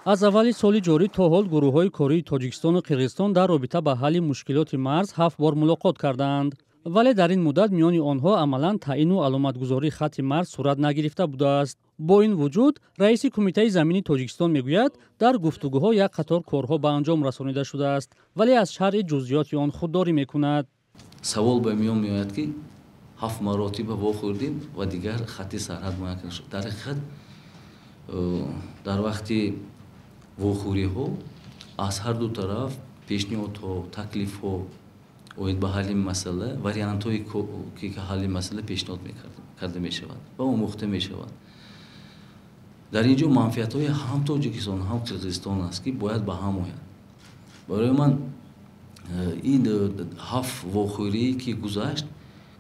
Аз аввали соли ҷорӣ то ҳол гурӯҳҳои кории Тоҷикистону Қирғизистон дар робита ба ҳалли мушкилоти марз 7 бор мулоқот кардаанд. Вале дар ин муддат миёни онҳо амалан таъину аломатгузории хатти марз сурат нагирифта будааст. Бо ин вуҷуд, раиси Кумитаи замини Тоҷикистон мегӯяд, дар гуфтугӯҳо як қатор корҳо ба анҷом расонида шудааст, вале аз шарҳи ҷузъиёти он худдорӣ мекунад. Савол ба миён меояд, ки 7 маротиба вохӯрдем ва дигар хатти сарҳад муайян нашуд. Дар ҳақиқат, дар вақти вохӯриҳо аз ҳар ду тараф пешниҳодҳо, таклифҳо оид ба ҳалли масъала, вариантҳое ки ҳалли масъала пешниҳод карда мешавад ва омӯхта мешавад. Дар ин ҷо манфиатҳои ҳам Тоҷикистон, ҳам Қирғизистон аст, ки бояд ба ҳам ояд. Барои ман ин 7 вохӯрие ки гузашт,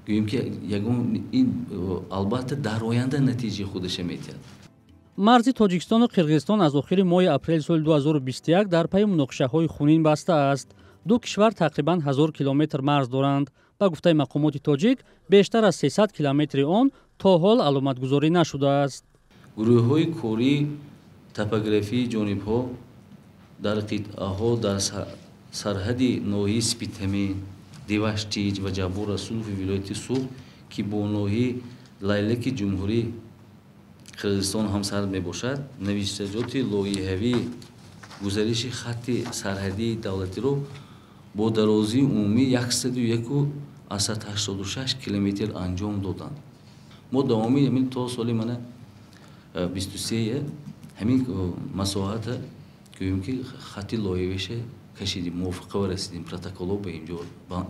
гӯем ки ягон ин албатта дар оянда натиҷаи худаша метиҳад. Марзи Тоҷикистону Қирғизистон аз охири моҳи апрели соли 2021 дар пайи муноқишаҳои хунин баста аст. Ду кишвар тақрибан 1000 километр марз доранд. Ба гуфтаи мақомоти тоҷик, бештар аз 300 километри он то ҳол аломатгузорӣ нашудааст. Гурӯҳҳои кории топографии ҷонибҳо дар қитъаҳо дар сарҳади ноҳияи Спитамен, Деваштич ва Ҷаббор Расулови вилояти Суғд, ки бо ноҳияи Лайлаки ҷумҳурии Қирғизистон ҳамсарҳад мебошад, навиштаҷоти лоиҳавии гузариши хатти сарҳадии давлатиро бо дарозии умумӣ 101,86 километр анҷом доданд. Мо давоми ҳамин то соли мана 23 ҳамин масоҳата гӯем ки хатти лоиҳавиша кашидем, мувофиқа расидем, протоколҳо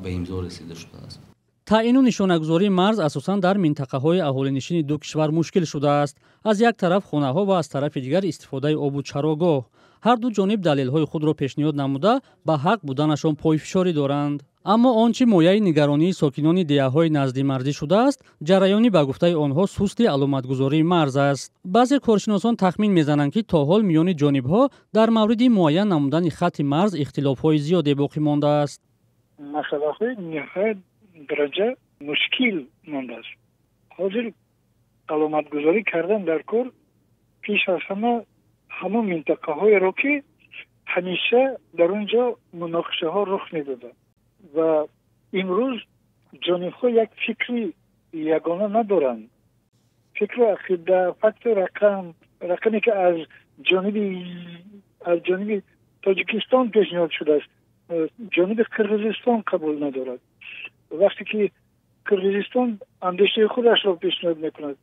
ба имзо расида шудааст. Таъину нишонагузории марз асосан дар минтақаҳои аҳолинишини ду кишвар мушкил шудааст. Аз як тараф хонаҳо ва аз тарафи дигар истифодаи обу чарогоҳ. Ҳар ду ҷониб далелҳои худро пешниҳод намуда, ба ҳақ буданашон пойфишорӣ доранд. Аммо он чӣ мояи нигаронии сокинони деҳаҳои наздимарзӣ шудааст, ҷараёни ба гуфтаи онҳо сусти аломатгузории марз аст. Баъзе коршиносон тахмин мезананд, ки то ҳол миёни ҷонибҳо дар мавриди муайян намудани хатти марз ихтилофҳои зиёде боқӣ мондааст. Масъалаҳои ниҳоят дараҷа мушкил мондааст. Ҳозир аломатгузорӣ кардан дар кор пеш аз ҳама ҳамон минтақаҳоеро, ки ҳамеша дар он ҷо муноқишаҳо рух медоданд ва имрӯз ҷонибҳо як фикри ягона надоранд. Фикру ақида, факту рақам, рақаме ки аз ҷониби Тоҷикистон пешниҳод шудааст, ҷониби Қирғизистон қабул надорад. Вақте ки Қирғизистон андешаи худашро пешниҳод мекунад,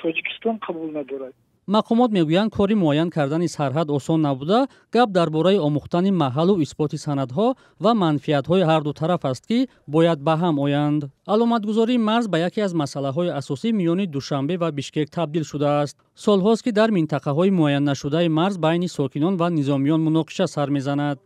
Тоҷикистон қабул надорад. Мақомот мегӯянд, кори муайян кардани сарҳад осон набуда, гап дар бораи омӯхтани маҳаллу исботи санадҳо ва манфиатҳои ҳар ду тараф аст, ки бояд ба ҳам оянд. Аломатгузории марз ба яке аз масъалаҳои асосӣ миёни Душанбе ва Бишкек табдил шудааст. Солҳост, ки дар минтақаҳои муайяннашудаи марз байни сокинон ва низомиён муноқиша сар мезанад.